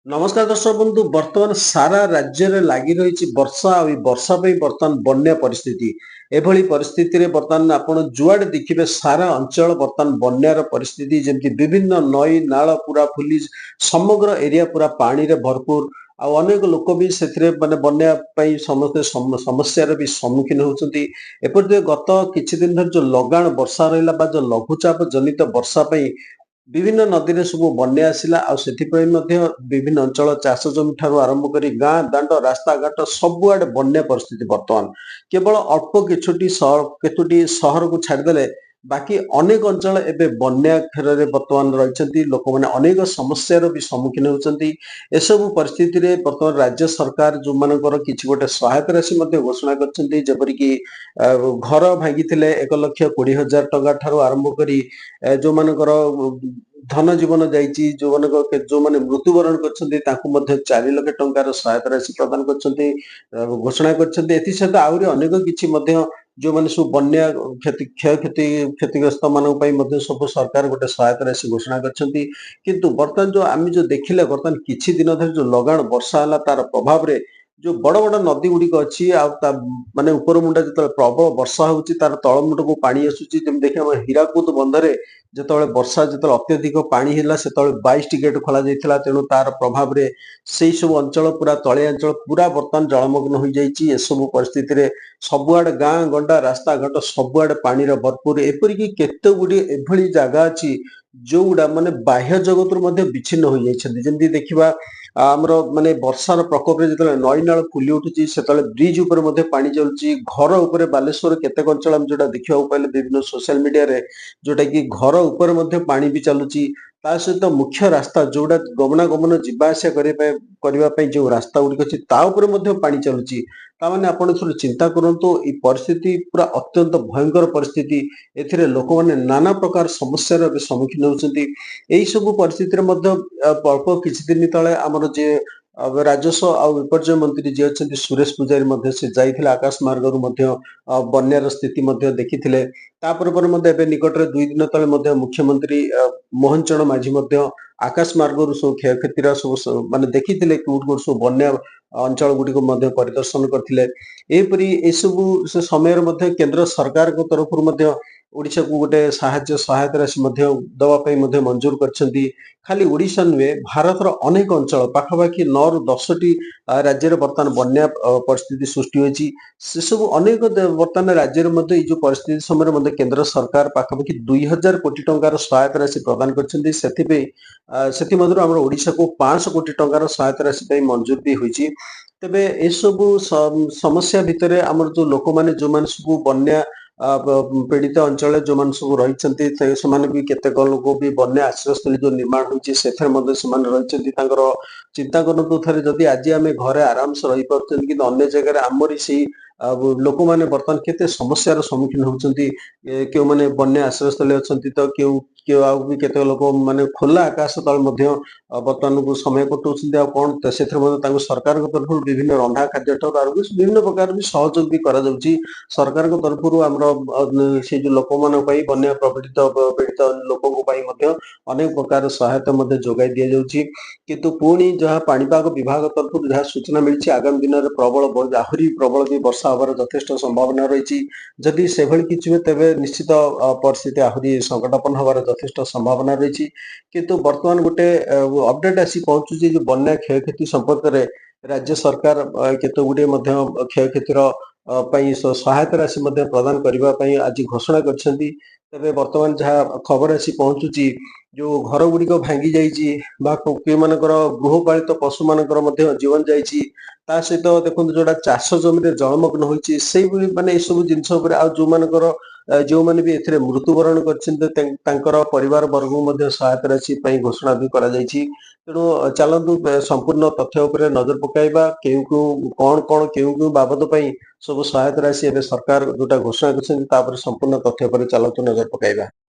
ନମସ୍କାର ଦର୍ଶକ ବନ୍ଧୁ। ବର୍ତ୍ତମାନ ସାରା ରାଜ୍ୟରେ ଲାଗି ରହିଛି ବର୍ଷା, ଆଉ ଏଇ ବର୍ଷା ପାଇଁ ବର୍ତ୍ତମାନ ବନ୍ୟା ପରିସ୍ଥିତି। ଏଭଳି ପରିସ୍ଥିତିରେ ବର୍ତ୍ତମାନ ଆପଣ ଯୁଆଡେ ଦେଖିବେ, ସାରା ଅଞ୍ଚଳ ବର୍ତ୍ତମାନ ବନ୍ୟାର ପରିସ୍ଥିତି। ଯେମିତି ବିଭିନ୍ନ ନଈ ନାଳ ପୁରା ଫୁଲି, ସମଗ୍ର ଏରିଆ ପୁରା ପାଣିରେ ଭରପୁର, ଆଉ ଅନେକ ଲୋକ ବି ସେଥିରେ ମାନେ ବନ୍ୟା ପାଇଁ ସମସ୍ତେ ସମସ୍ୟାର ବି ସମ୍ମୁଖୀନ ହେଉଛନ୍ତି। ଏପରିକି ଗତ କିଛି ଦିନ ଧରି ଯୋଉ ଲଗାଣ ବର୍ଷା ରହିଲା ବା ଯୋଉ ଲଘୁଚାପ ଜନିତ ବର୍ଷା ପାଇଁ ବିଭିନ୍ନ ନଦୀରେ ସବୁ ବନ୍ୟା ଆସିଲା, ଆଉ ସେଥିପାଇଁ ମଧ୍ୟ ବିଭିନ୍ନ ଅଞ୍ଚଳ ଚାଷ ଜମି ଠାରୁ ଆରମ୍ଭ କରି ଗାଁ ଦାଣ୍ଡ, ରାସ୍ତାଘାଟ ସବୁଆଡେ ବନ୍ୟା ପରିସ୍ଥିତି। ବର୍ତ୍ତମାନ କେବଳ ଅଳ୍ପ କିଛିଟି ସହର, କେତୋଟି ସହରକୁ ଛାଡ଼ିଦେଲେ ବାକି ଅନେକ ଅଞ୍ଚଳ ଏବେ ବନ୍ୟା ଘେରରେ ବର୍ତ୍ତମାନ ରହିଛନ୍ତି। ଲୋକମାନେ ଅନେକ ସମସ୍ୟାର ବି ସମ୍ମୁଖୀନ ହେଉଛନ୍ତି। ଏସବୁ ପରିସ୍ଥିତିରେ ବର୍ତ୍ତମାନ ରାଜ୍ୟ ସରକାର ଯୋଉମାନଙ୍କର କିଛି ଗୋଟେ ସହାୟତା ରାଶି ମଧ୍ୟ ଘୋଷଣା କରିଛନ୍ତି, ଯେପରିକି ଘର ଭାଙ୍ଗିଥିଲେ 1,20,000 ଟଙ୍କା ଠାରୁ ଆରମ୍ଭ କରି ଯୋଉମାନଙ୍କର ଧନ ଜୀବନ ଯାଇଛି, ଯୋଉମାନେ ମୃତ୍ୟୁବରଣ କରିଛନ୍ତି, ତାଙ୍କୁ ମଧ୍ୟ 4 ଲକ୍ଷ ଟଙ୍କାର ସହାୟତା ରାଶି ପ୍ରଦାନ କରିଛନ୍ତି, ଘୋଷଣା କରିଛନ୍ତି। ଏଥିସହିତ ଆହୁରି ଅନେକ କିଛି ମଧ୍ୟ, ଯୋଉମାନେ ସବୁ ବନ୍ୟା କ୍ଷତି କ୍ଷୟକ୍ଷତି କ୍ଷତିଗ୍ରସ୍ତ ମାନଙ୍କ ପାଇଁ ମଧ୍ୟ ସବୁ ସରକାର ଗୋଟେ ସହାୟତା ରାଶି ଘୋଷଣା କରିଛନ୍ତି। କିନ୍ତୁ ବର୍ତ୍ତମାନ ଯୋଉ ଆମେ ଯୋଉ ଦେଖିଲେ, ବର୍ତ୍ତମାନ କିଛି ଦିନ ଧରି ଯୋଉ ଲଗାଣ ବର୍ଷା ହେଲା, ତାର ପ୍ରଭାବରେ ଯୋଉ ବଡ ବଡ ନଦୀ ଗୁଡିକ ଅଛି, ଆଉ ତା ମାନେ ଉପର ମୁଣ୍ଡ ଯେତେବେଳେ ପ୍ରବଳ ବର୍ଷା ହଉଛି, ତାର ତଳ ମୁଣ୍ଡକୁ ପାଣି ଆସୁଛି। ଯେମିତି ଦେଖିବା, ଆମ ହୀରାକୁଦ ବନ୍ଧରେ ଯେତେବେଳେ ବର୍ଷା, ଯେତେବେଳେ ଅତ୍ୟଧିକ ପାଣି ହେଲା, ସେତେବେଳେ 22ଟି ଗେଟ୍ ଖୋଲା ଯାଇଥିଲା। ତେଣୁ ତାର ପ୍ରଭାବରେ ସେଇ ସବୁ ଅଞ୍ଚଳ ପୁରା, ତଳିଆ ଅଞ୍ଚଳ ପୁରା ବର୍ତ୍ତମାନ ଜଳମଗ୍ନ ହୋଇଯାଇଛି। ଏସବୁ ପରିସ୍ଥିତିରେ ସବୁଆଡେ ଗାଁ ଗଣ୍ଡା, ରାସ୍ତାଘାଟ ସବୁଆଡେ ପାଣିର ଭରପୁର। ଏପରିକି କେତେ ଗୁଡିଏ ଏଭଳି ଜାଗା ଅଛି, ଯୋଉଗୁଡା ମାନେ ବାହ୍ୟ ଜଗତରୁ ମଧ୍ୟ ବିଚ୍ଛିନ୍ନ ହୋଇଯାଇଛନ୍ତି। ଯେମିତି ଦେଖିବା, ଆମର ମାନେ ବର୍ଷାର ପ୍ରକୋପରେ ଯେତେବେଳେ ନଈ ନାଳ ଫୁଲି ଉଠୁଛି, ସେତେବେଳେ ବ୍ରିଜ ଉପରେ ମଧ୍ୟ ପାଣି ଚାଲୁଛି, ଘର ଉପରେ। ବାଲେଶ୍ୱର କେତେକ ଅଞ୍ଚଳ ଆମେ ଯୋଉଟା ଦେଖିବାକୁ ପାଇଲେ ବିଭିନ୍ନ ସୋସିଆଲ ମିଡିଆରେ, ଯୋଉଟା କି ଘର ଉପରେ ମଧ୍ୟ ପାଣି ବି ଚାଲୁଛି। ତା ସହିତ ମୁଖ୍ୟ ରାସ୍ତା, ଯୋଉଟା ଗମନାଗମନ ଯିବା ଆସିବା କରିବା ପାଇଁ ଯୋଉ ରାସ୍ତା ଗୁଡିକ ଅଛି, ତା ଉପରେ ମଧ୍ୟ ପାଣି ଚାଲୁଛି। ତାମାନେ ଆପଣ ଥରେ ଚିନ୍ତା କରନ୍ତୁ, ଏଇ ପରିସ୍ଥିତି ପୁରା ଅତ୍ୟନ୍ତ ଭୟଙ୍କର ପରିସ୍ଥିତି। ଏଥିରେ ଲୋକମାନେ ନାନା ପ୍ରକାର ସମସ୍ୟାର ଏବେ ସମ୍ମୁଖୀନ ହେଉଛନ୍ତି। ଏଇ ସବୁ ପରିସ୍ଥିତିରେ ମଧ୍ୟ ଅଳ୍ପ କିଛି ଦିନ ତଳେ ଆମର ଯିଏ ରାଜସ୍ୱ ଆଉ ବିପର୍ଯ୍ୟୟ ମନ୍ତ୍ରୀ ଯିଏ ଅଛନ୍ତି, ସୁରେଶ ପୂଜାରୀ ମଧ୍ୟ ସେ ଯାଇଥିଲେ, ଆକାଶ ମାର୍ଗରୁ ମଧ୍ୟ ବନ୍ୟାର ସ୍ଥିତି ମଧ୍ୟ ଦେଖିଥିଲେ। ତାପରେ ପରେ ମଧ୍ୟ ଏବେ ନିକଟରେ 2 ଦିନ ତଳେ ମଧ୍ୟ ମୁଖ୍ୟମନ୍ତ୍ରୀ ମୋହନ ଚରଣ ମାଝୀ ମଧ୍ୟ ଆକାଶ ମାର୍ଗରୁ ସବୁ କ୍ଷୟକ୍ଷତିର ସବୁ ମାନେ ଦେଖିଥିଲେ, କୋଉଠି କୋଉଠି ସବୁ ବନ୍ୟା ଅଞ୍ଚଳ ଗୁଡିକୁ ମଧ୍ୟ ପରିଦର୍ଶନ କରିଥିଲେ। ଏହିପରି ଏସବୁ ସେ ସମୟରେ ମଧ୍ୟ କେନ୍ଦ୍ର ସରକାରଙ୍କ ତରଫରୁ ମଧ୍ୟ ଓଡିଶାକୁ ଗୋଟେ ସାହାଯ୍ୟ ସହାୟତା ରାଶି ମଧ୍ୟ ଦବା ପାଇଁ ମଧ୍ୟ ମଞ୍ଜୁର କରିଛନ୍ତି। ଖାଲି ଓଡିଶା ନୁହେଁ, ଭାରତର ଅନେକ ଅଞ୍ଚଳ, ପାଖାପାଖି 9ରୁ 10ଟି ରାଜ୍ୟରେ ବର୍ତ୍ତମାନ ବନ୍ୟା ପରିସ୍ଥିତି ସୃଷ୍ଟି ହୋଇଛି। ସେସବୁ ଅନେକ ବର୍ତ୍ତମାନ ରାଜ୍ୟରେ ମଧ୍ୟ ଏଇ ଯୋଉ ପରିସ୍ଥିତି ସମୟରେ ମଧ୍ୟ କେନ୍ଦ୍ର ସରକାର ପାଖାପାଖି 2000 କୋଟି ଟଙ୍କାର ସହାୟତା ରାଶି ପ୍ରଦାନ କରିଛନ୍ତି। ସେଥିପାଇଁ ସେଥିମଧ୍ୟରୁ ଆମର ଓଡିଶାକୁ 500 କୋଟି ଟଙ୍କାର ସହାୟତା ରାଶି ପାଇଁ ମଞ୍ଜୁର ବି ହୋଇଛି। ତେବେ ଏସବୁ ସମସ୍ୟା ଭିତରେ ଆମର ଯୋଉ ଲୋକମାନେ, ଯୋଉମାନେ ସବୁ ବନ୍ୟା ପୀଡିତ ଅଞ୍ଚଳରେ ଯୋଉମାନେ ସବୁ ରହିଛନ୍ତି, ସେମାନେ ବି କେତେକ ଲୋକ ବି ବନ୍ୟା ଆଶ୍ରୟସ୍ଥଳୀ ଯୋଉ ନିର୍ମାଣ ହୋଇଛି, ସେଥିରେ ମଧ୍ୟ ସେମାନେ ରହିଛନ୍ତି। ତାଙ୍କର ଚିନ୍ତା କରନ୍ତୁ ଥରେ, ଯଦି ଆଜି ଆମେ ଘରେ ଆରାମସେ ରହିପାରୁଛନ୍ତି, କିନ୍ତୁ ଅନ୍ୟ ଜାଗାରେ ଆମରି ସେଇ ଲୋକମାନେ ବର୍ତ୍ତମାନ କେତେ ସମସ୍ୟାର ସମ୍ମୁଖୀନ ହଉଛନ୍ତି। କେଉଁମାନେ ବନ୍ୟା ଆଶ୍ରୟସ୍ଥଳୀ ଅଛନ୍ତି ତ କେଉଁ କେଉଁ ଆଉ ବି କେତେକ ଲୋକ ମାନେ ଖୋଲା ଆକାଶ ତଳେ ମଧ୍ୟ ବର୍ତ୍ତମାନକୁ ସମୟ କଟଉଛନ୍ତି। ଆଉ କଣ, ସେଥିରେ ମଧ୍ୟ ତାଙ୍କୁ ସରକାରଙ୍କ ତରଫରୁ ବିଭିନ୍ନ ରନ୍ଧା ଖାଦ୍ୟ ଠାରୁ ଆରମ୍ଭ କରି ବିଭିନ୍ନ ପ୍ରକାର ବି ସହଯୋଗ ବି କରାଯାଉଛି। ସରକାରଙ୍କ ତରଫରୁ ଆମର ସେଇ ଯୋଉ ଲୋକମାନଙ୍କ ପାଇଁ, ବନ୍ୟା ପ୍ରପୀଡ଼ିତ ପୀଡ଼ିତ ଲୋକଙ୍କ ପାଇଁ ମଧ୍ୟ ଅନେକ ପ୍ରକାର ସହାୟତା ମଧ୍ୟ ଯୋଗାଇ ଦିଆଯାଉଛି। କିନ୍ତୁ ପୁଣି ଯାହା ପାଣିପାଗ ବିଭାଗ ତରଫରୁ ଯାହା ସୂଚନା ମିଳିଛି, ଆଗାମୀ ଦିନରେ ପ୍ରବଳ, ଆହୁରି ପ୍ରବଳ ବି ବର୍ଷା ହବାର ଯଥେଷ୍ଟ ସମ୍ଭାବନା ରହିଛି। ଯଦି ସେଭଳି କିଛି ହୁଏ, ତେବେ ନିଶ୍ଚିତ ପରିସ୍ଥିତି ଆହୁରି ସଙ୍କଟାପନ୍ନ ହବାର ଯଥେଷ୍ଟ ସମ୍ଭାବନା ରହିଛି। କିନ୍ତୁ ବର୍ତ୍ତମାନ ଗୋଟେ ଅପଡେଟ ଆସି ପହଞ୍ଚୁଛି ଯେ ବନ୍ୟା କ୍ଷୟକ୍ଷତି ସମ୍ପର୍କରେ ରାଜ୍ୟ ସରକାର କେତେ ଗୁଡିଏ ମଧ୍ୟ କ୍ଷୟକ୍ଷତିର ପାଇଁ ସହାୟତା ରାଶି ମଧ୍ୟ ପ୍ରଦାନ କରିବା ପାଇଁ ଆଜି ଘୋଷଣା କରିଛନ୍ତି। ତେବେ ବର୍ତ୍ତମାନ ଯାହା ଖବର ଆସି ପହଞ୍ଚୁଛି, ଯୋଉ ଘର ଗୁଡିକ ଭାଙ୍ଗି ଯାଇଛି ବା କେଉଁମାନଙ୍କର ଗୃହପାଳିତ ପଶୁ ମାନଙ୍କର ମଧ୍ୟ ଜୀବନ ଯାଇଛି, ତା ସହିତ ଦେଖନ୍ତୁ, ଯୋଉଟା ଚାଷ ଜମିରେ ଜଳମଗ୍ନ ହୋଇଛି, ସେଇଭଳି ମାନେ ଏସବୁ ଜିନିଷ ଉପରେ, ଆଉ ଯୋଉମାନେ ବି ଏଥିରେ ମୃତ୍ୟୁବରଣ କରିଛନ୍ତି, ତାଙ୍କର ପରିବାର ବର୍ଗକୁ ମଧ୍ୟ ସହାୟତା ରାଶି ପାଇଁ ଘୋଷଣା ବି କରାଯାଇଛି। ତେଣୁ ଚାଲନ୍ତୁ, ସମ୍ପୂର୍ଣ୍ଣ ତଥ୍ୟ ଉପରେ ନଜର ପକାଇବା, କେଉଁ କେଉଁ କଣ କଣ କେଉଁ କେଉଁ ବାବଦ ପାଇଁ ସବୁ ସହାୟତା ରାଶି ଏବେ ସରକାର ଯୋଉଟା ଘୋଷଣା କରିଛନ୍ତି, ତାପରେ ସମ୍ପୂର୍ଣ୍ଣ ତଥ୍ୟ ଉପରେ ଚାଲନ୍ତୁ ନଜର ପକାଇବା।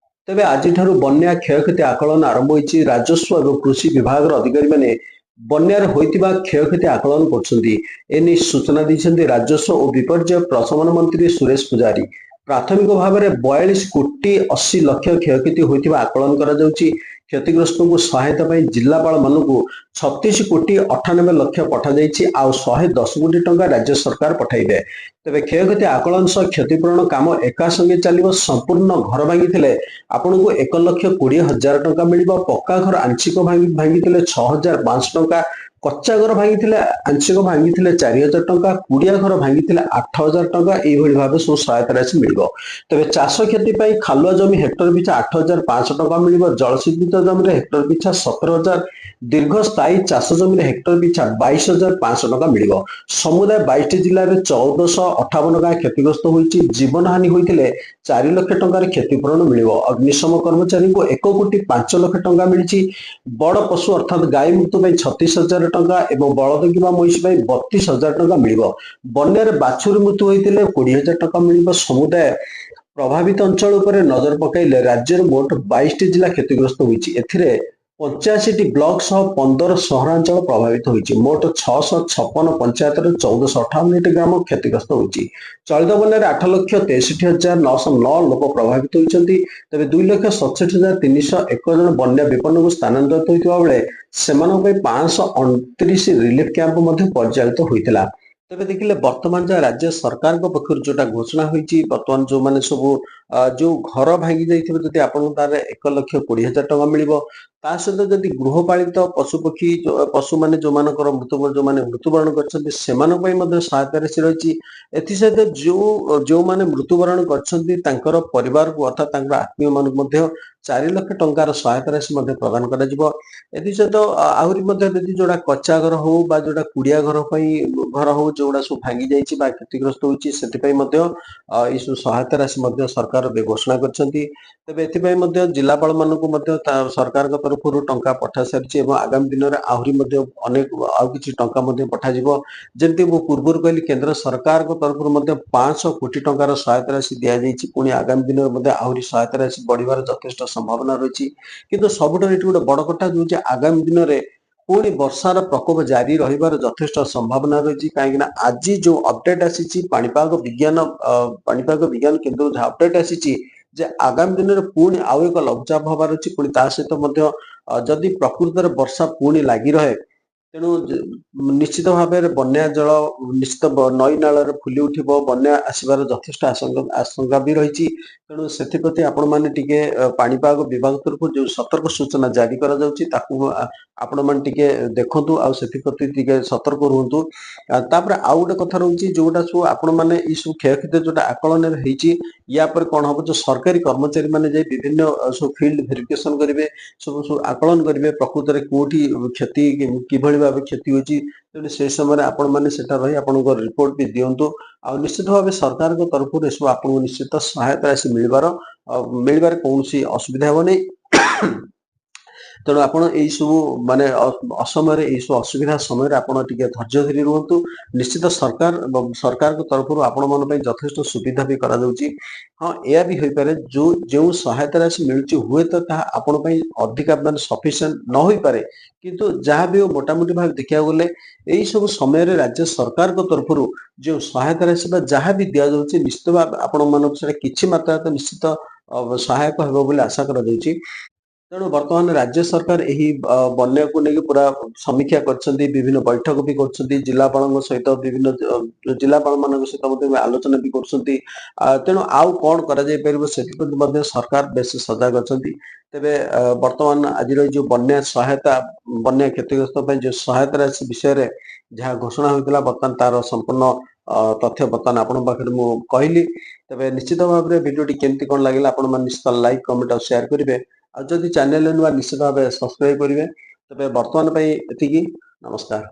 ତେବେ ଆଜିଠାରୁ ବନ୍ୟା କ୍ଷୟକ୍ଷତି ଆକଳନ ଆରମ୍ଭ ହୋଇଛି। ରାଜସ୍ୱ ଏବଂ କୃଷି ବିଭାଗର ଅଧିକାରୀମାନେ ବନ୍ୟାରେ ହୋଇଥିବା କ୍ଷୟକ୍ଷତି ଆକଳନ କରୁଛନ୍ତି। ଏନେଇ ସୂଚନା ଦେଇଛନ୍ତି ରାଜସ୍ୱ ଓ ବିପର୍ଯ୍ୟୟ ପ୍ରଶମନ ମନ୍ତ୍ରୀ ସୁରେଶ ପୂଜାରୀ। ପ୍ରାଥମିକ ଭାବରେ 42 କୋଟି 80 ଲକ୍ଷ କ୍ଷୟକ୍ଷତି ହୋଇଥିବା ଆକଳନ କରାଯାଉଛି। କ୍ଷତିଗ୍ରସ୍ତଙ୍କୁ ସହାୟତା ପାଇଁ ଜିଲ୍ଲାପାଳମାନଙ୍କୁ 36 କୋଟି 98 ଲକ୍ଷ ପଠାଯାଇଛି, ଆଉ 110 କୋଟି ଟଙ୍କା ରାଜ୍ୟ ସରକାର ପଠାଇବେ। ତେବେ କ୍ଷୟକ୍ଷତି ଆକଳନ ସହ କ୍ଷତିପୂରଣ କାମ ଏକା ସଙ୍ଗେ ଚାଲିବ। ସମ୍ପୂର୍ଣ୍ଣ ଘର ଭାଙ୍ଗିଥିଲେ ଆପଣଙ୍କୁ 1,20,000 ଟଙ୍କା ମିଳିବ। ପକ୍କା ଘର ଆଂଶିକ ଭାଙ୍ଗିଥିଲେ 6500 ଟଙ୍କା, କଚ୍ଚା ଘର ଭାଙ୍ଗିଥିଲେ, ଆଂଶିକ ଭାଙ୍ଗିଥିଲେ 4000 ଟଙ୍କା, କୁଡ଼ିଆ ଘର ଭାଙ୍ଗିଥିଲେ 8000 ଟଙ୍କା। ଏଇଭଳି ଭାବେ ସବୁ ସହାୟତା ରାଶି ମିଳିବ। ତେବେ ଚାଷ କ୍ଷତି ପାଇଁ ଖାଲୁଆ ଜମି ହେକ୍ଟର ପିଛା 8500 ଟଙ୍କା ମିଳିବ। ଜଳସେଚିତ ଜମିରେ ହେକ୍ଟର ପିଛା 17,000, ଦୀର୍ଘସ୍ଥାୟୀ ଚାଷ ଜମିରେ ହେକ୍ଟର ପିଛା 22,500 ଟଙ୍କା ମିଳିବ। ସମୁଦାୟ 22ଟି ଜିଲ୍ଲାରେ 1458 ଗାଁ କ୍ଷତିଗ୍ରସ୍ତ ହୋଇଛି। ଜୀବନହାନି ହୋଇଥିଲେ 4 ଲକ୍ଷ ଟଙ୍କାର କ୍ଷତିପୂରଣ ମିଳିବ। ଅଗ୍ନିଶମ କର୍ମଚାରୀଙ୍କୁ 1 କୋଟି 5 ଲକ୍ଷ ଟଙ୍କା ମିଳିଛି। ବଡ ପଶୁ ଅର୍ଥାତ୍ ଗାଈ ମୃତ୍ୟୁ ପାଇଁ 36,000 ଟଙ୍କା ଏବଂ ବଳଦ କିମ୍ବା ମହିଷ ପାଇଁ 32,000 ଟଙ୍କା ମିଳିବ। ବନ୍ୟାରେ ବାଛୁରୀ ମୃତ୍ୟୁ ହୋଇଥିଲେ 20,000 ଟଙ୍କା ମିଳିବ। ସମୁଦାୟ ପ୍ରଭାବିତ ଅଞ୍ଚଳ ଉପରେ ନଜର ପକାଇଲେ ରାଜ୍ୟର ମୋଟ 22ଟି ଜିଲ୍ଲା କ୍ଷତିଗ୍ରସ୍ତ ହୋଇଛି। ଏଥିରେ 85ଟି ବ୍ଲକ ସହ 15 ସହରାଞ୍ଚଳ ପ୍ରଭାବିତ ହୋଇଛି। ମୋଟ 656 ପଞ୍ଚାୟତର 1458ଟି ଗ୍ରାମ କ୍ଷତିଗ୍ରସ୍ତ ହୋଇଛି। ଚଳିତ ବନ୍ୟାରେ 8,63,909 ଲୋକ ପ୍ରଭାବିତ ହୋଇଛନ୍ତି। ତେବେ 2,67,301 ଜଣ ବନ୍ୟା ବିପନ୍ନଙ୍କୁ ସ୍ଥାନାନ୍ତରିତ ହୋଇଥିବା ବେଳେ ସେମାନଙ୍କ ପାଇଁ 529 ରିଲିଫ କ୍ୟାମ୍ପ ମଧ୍ୟ ପରିଚାଳିତ ହୋଇଥିଲା। ତେବେ ଦେଖିଲେ, ବର୍ତ୍ତମାନ ଯାହା ରାଜ୍ୟ ସରକାରଙ୍କ ପକ୍ଷରୁ ଯୋଉଟା ଘୋଷଣା ହୋଇଛି, ବର୍ତ୍ତମାନ ଯୋଉମାନେ ସବୁ ଯୋଉ ଘର ଭାଙ୍ଗି ଯାଇଥିବ ଯଦି ଆପଣଙ୍କୁ, ତାର 1,20,000 ଟଙ୍କା ମିଳିବ। ତା ସହିତ ଯଦି ଗୃହପାଳିତ ପଶୁପକ୍ଷୀ, ପଶୁମାନେ ଯୋଉମାନେ ମୃତ୍ୟୁବରଣ କରିଛନ୍ତି, ସେମାନଙ୍କ ପାଇଁ ମଧ୍ୟ ସହାୟତା ରାଶି ରହିଛି। ଏଥିସହିତ ଯୋଉମାନେ ମୃତ୍ୟୁବରଣ କରିଛନ୍ତି, ତାଙ୍କର ପରିବାରକୁ ଅର୍ଥାତ୍ ତାଙ୍କର ଆତ୍ମୀୟ ମାନଙ୍କୁ ମଧ୍ୟ 4 ଲକ୍ଷ ଟଙ୍କାର ସହାୟତା ରାଶି ମଧ୍ୟ ପ୍ରଦାନ କରାଯିବ। ଏଥିସହିତ ଆହୁରି ମଧ୍ୟ ଯଦି ଯୋଉଟା କଚ୍ଚା ଘର ହଉ ବା ଯୋଉଟା କୁଡ଼ିଆ ଘର ପାଇଁ ଘର ହଉ, ଯୋଉଗୁଡ଼ା ସବୁ ଭାଙ୍ଗି ଯାଇଛି ବା କ୍ଷତିଗ୍ରସ୍ତ ହୋଇଛି, ସେଥିପାଇଁ ମଧ୍ୟ ଏଇ ସବୁ ସହାୟତା ରାଶି ମଧ୍ୟ ସରକାର ଘୋଷଣା କରିଛନ୍ତି। ତେବେ ଏଥିପାଇଁ ମଧ୍ୟ ଜିଲ୍ଲାପାଳ ମାନଙ୍କୁ ମଧ୍ୟ ତା ସରକାରଙ୍କ ତରଫରୁ ଟଙ୍କା ପଠା ସାରିଛି ଏବଂ ଆଗାମୀ ଦିନରେ ଆହୁରି ମଧ୍ୟ ଅନେକ ଆଉ କିଛି ଟଙ୍କା ମଧ୍ୟ ପଠାଯିବ। ଯେମିତି ମୁଁ ପୂର୍ବରୁ କହିଲି, କେନ୍ଦ୍ର ସରକାରଙ୍କ ତରଫରୁ ମଧ୍ୟ 500 କୋଟି ଟଙ୍କାର ସହାୟତା ରାଶି ଦିଆଯାଇଛି। ପୁଣି ଆଗାମୀ ଦିନରେ ମଧ୍ୟ ଆହୁରି ସହାୟତା ରାଶି ବଢିବାର ଯଥେଷ୍ଟ ସମ୍ଭାବନା ରହିଛି। କିନ୍ତୁ ସବୁଠାରୁ ଏଠି ଗୋଟେ ବଡ କଥା ହେଉଛି, ଆଗାମୀ ଦିନରେ ପୁଣି ବର୍ଷାର ପ୍ରକୋପ ଜାରି ରହିବାର ଯଥେଷ୍ଟ ସମ୍ଭାବନା ରହିଛି। କାହିଁକି ନା ଆଜି ଯୋଉ ଅପଡେଟ ଆସିଛି, ପାଣିପାଗ ବିଜ୍ଞାନ କେନ୍ଦ୍ରରୁ ଯାହା ଅପଡେଟ ଆସିଛି ଯେ ଆଗାମୀ ଦିନରେ ପୁଣି ଆଉ ଏକ ଲଘୁଚାପ ହବାର ଅଛି। ପୁଣି ତା ସହିତ ମଧ୍ୟ ଯଦି ପ୍ରକୃତରେ ବର୍ଷା ପୁଣି ଲାଗି ରହେ, ତେଣୁ ନିଶ୍ଚିତ ଭାବରେ ବନ୍ୟା ଜଳ ନିଶ୍ଚିତ ନଈ ନାଳରେ ଫୁଲି ଉଠିବ। ବନ୍ୟା ଆସିବାର ଯଥେଷ୍ଟ ଆଶଙ୍କା ବି ରହିଛି। ତେଣୁ ସେଥିପ୍ରତି ଆପଣମାନେ ଟିକେ ପାଣିପାଗ ବିଭାଗ ତରଫରୁ ଯୋଉ ସତର୍କ ସୂଚନା ଜାରି କରାଯାଉଛି, ତାକୁ ଆପଣମାନେ ଟିକେ ଦେଖନ୍ତୁ ଆଉ ସେଥିପ୍ରତି ଟିକେ ସତର୍କ ରୁହନ୍ତୁ। ତାପରେ ଆଉ ଗୋଟେ କଥା ରହୁଛି, ଯୋଉଟା ସବୁ ଆପଣମାନେ ଏଇ ସବୁ କ୍ଷୟକ୍ଷତି ଯୋଉଟା ଆକଳନରେ ହେଇଛି, ୟା ପରେ କଣ ହବ, ଯୋଉ ସରକାରୀ କର୍ମଚାରୀ ମାନେ ଯାଇ ବିଭିନ୍ନ ସବୁ ଫିଲ୍ଡ ଭେରିଫିକେସନ କରିବେ, ସବୁ ସବୁ ଆକଳନ କରିବେ, ପ୍ରକୃତରେ କୋଉଠି କ୍ଷତି, କିଭଳି ଭାବେ କ୍ଷତି ହୋଇଛି। ତେଣୁ ସେ ସମୟରେ ଆପଣମାନେ ସେଟା ରହି ଆପଣଙ୍କ ରିପୋର୍ଟ ବି ଦିଅନ୍ତୁ। ଆଉ ନିଶ୍ଚିତ ଭାବେ ସରକାରଙ୍କ ତରଫରୁ ଏସବୁ ଆପଣଙ୍କୁ ନିଶ୍ଚିତ ସହାୟତା ରାଶି ମିଳିବାରେ କୌଣସି ଅସୁବିଧା ହେବନି। ତେଣୁ ଆପଣ ଏଇ ସବୁ ମାନେ ଅସମୟରେ, ଏଇ ସବୁ ଅସୁବିଧା ସମୟରେ ଆପଣ ଟିକେ ଧୈର୍ଯ୍ୟ ଧରି ରୁହନ୍ତୁ। ନିଶ୍ଚିତ ସରକାର ଏବଂ ସରକାରଙ୍କ ତରଫରୁ ଆପଣମାନଙ୍କ ପାଇଁ ଯଥେଷ୍ଟ ସୁବିଧା ବି କରାଯାଉଛି। ହଁ, ଏହା ବି ହୋଇପାରେ, ଯୋଉ ଯେଉଁ ସହାୟତା ରାଶି ମିଳୁଛି, ହୁଏତ ତାହା ଆପଣଙ୍କ ପାଇଁ ଅଧିକା ମାନେ ସଫିସିଏଣ୍ଟ ନ ହୋଇପାରେ। କିନ୍ତୁ ଯାହା ବି ହଉ, ମୋଟାମୋଟି ଭାବେ ଦେଖିବାକୁ ଗଲେ ଏଇ ସବୁ ସମୟରେ ରାଜ୍ୟ ସରକାରଙ୍କ ତରଫରୁ ଯେଉଁ ସହାୟତା ରାଶି ବା ଯାହା ବି ଦିଆଯାଉଛି, ନିଶ୍ଚିତ ଭାବେ ଆପଣମାନଙ୍କୁ ସେଟା କିଛି ମାତ୍ରାରେ ତ ନିଶ୍ଚିତ ସହାୟକ ହେବ ବୋଲି ଆଶା କରାଯାଉଛି। ତେଣୁ ବର୍ତ୍ତମାନ ରାଜ୍ୟ ସରକାର ଏହି ବନ୍ୟାକୁ ନେଇକି ପୁରା ସମୀକ୍ଷା କରିଛନ୍ତି, ବିଭିନ୍ନ ବୈଠକ ବି କରୁଛନ୍ତି, ଜିଲ୍ଲାପାଳଙ୍କ ସହିତ, ବିଭିନ୍ନ ଜିଲ୍ଲାପାଳ ମାନଙ୍କ ସହିତ ମଧ୍ୟ ଆଲୋଚନା ବି କରୁଛନ୍ତି। ତେଣୁ ଆଉ କଣ କରାଯାଇ ପାରିବ, ସେଥିପ୍ରତି ମଧ୍ୟ ସରକାର ବେଶ ସଜାଗ ଅଛନ୍ତି। ତେବେ ବର୍ତ୍ତମାନ ଆଜିର ଏଇ ଯୋଉ ବନ୍ୟା ସହାୟତା, ବନ୍ୟା କ୍ଷତିଗ୍ରସ୍ତ ପାଇଁ ଯୋଉ ସହାୟତା ରାଶି ବିଷୟରେ ଯାହା ଘୋଷଣା ହୋଇଥିଲା, ବର୍ତ୍ତମାନ ତାର ସମ୍ପୂର୍ଣ୍ଣ ତଥ୍ୟ ବର୍ତ୍ତମାନ ଆପଣଙ୍କ ପାଖରେ ମୁଁ କହିଲି। ତେବେ ନିଶ୍ଚିତ ଭାବରେ ଭିଡିଓଟି କେମିତି କଣ ଲାଗିଲା, ଆପଣମାନେ ନିଶ୍ଚିତ ଲାଇକ୍, କମେଣ୍ଟ ଆଉ ସେୟାର କରିବେ। ଆଉ ଯଦି ଚ୍ୟାନେଲରେ ନୂଆ, ନିଶ୍ଚିତ ଭାବେ ସବସ୍କ୍ରାଇବ କରିବେ। ତେବେ ବର୍ତ୍ତମାନ ପାଇଁ ଏତିକି। ନମସ୍କାର।